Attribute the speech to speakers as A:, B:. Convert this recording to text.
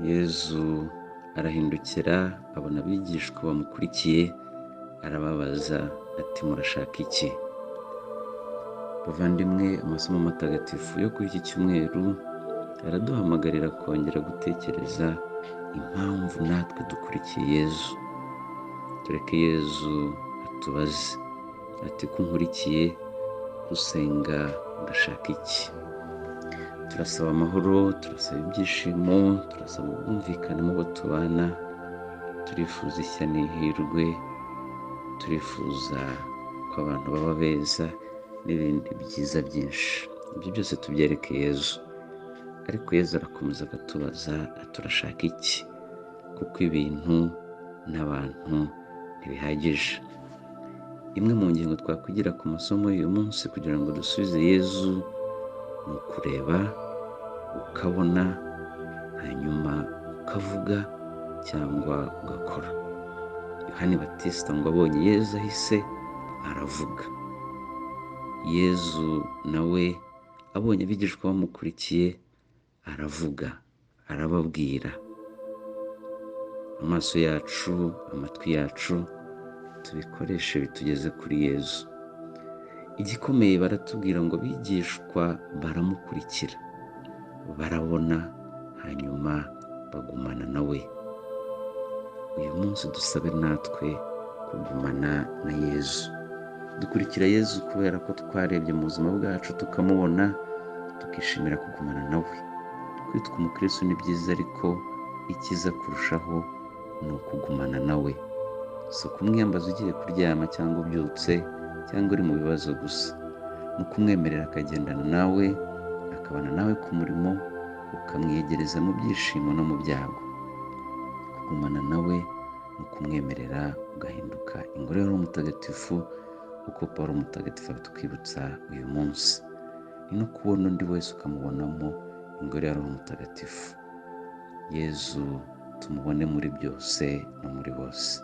A: Yezu arahindukira abona abigishwa bamukurikiye, arababaza ati: "Murashaka iki?" Bavandimwe, amasomo matagatifu yo kuri iki cyumweru araduhamagarira kongera gutekereza impamvu natwe dukurikiye Yezu. Tureke Yezu atubaze ati: "Ko unkurikiye, gusenga, urashaka iki?" Turasaba amahoro, turasaba ibyishimo, turasaba ubwumvikane mu bo tubana, turifuza ishya n'ihirwe, turifuza ko abantu baba beza n'ibindi byiza byinshi. Ibyo byose tubyereke Yezu. Ariko Yezu arakomeza akatubaza ati: "Urashaka iki?" Kuko ibintu n'abantu ntibihagije. Imwe mu ngingo twakwigira ku masomo y'uyu munsi kugira ngo dusubize Yezu ni ukureba, ukabona, hanyuma ukavuga cyangwa ugakora. Yohani Batisita ngo abonye Yezu ahise aravuga. Yezu nawe abonye abigishwa bamukurikiye aravuga, arababwira. Amaso yacu, amatwi yacu, tubikoreshe bitugeze kuri Yezu. Igikomeye, baratubwira ngo abigishwa baramukurikira, barabona, hanyuma bagumana nawe. Uyu munsi dusabe natwe kugumana na Yezu. Dukurikira Yezu kubera ko twarebye mu buzima bwacu tukamubona, tukishimira kugumana nawe. Kwitwa umukristo ni byiza, ariko icyiza kurushaho ni ukugumana nawe. Si ukumwiyambaza ugiye kuryama cyangwa ubyutse cyangwa uri mu bibazo gusa, ni ukumwemerera akagendana nawe, akabana nawe ku murimo, ukamwiyegereza mu byishimo no mu byago. Kugumana nawe ni ukumwemerera ugahinduka ingoro ya Roho Mutagatifu, uko Paul Mutagatifu abitwibutsa uyu munsi. Ni no kubona undi wese ukamubonamo ingoro ya Roho Mutagatifu. Yezu tumubone muri byose no muri bose.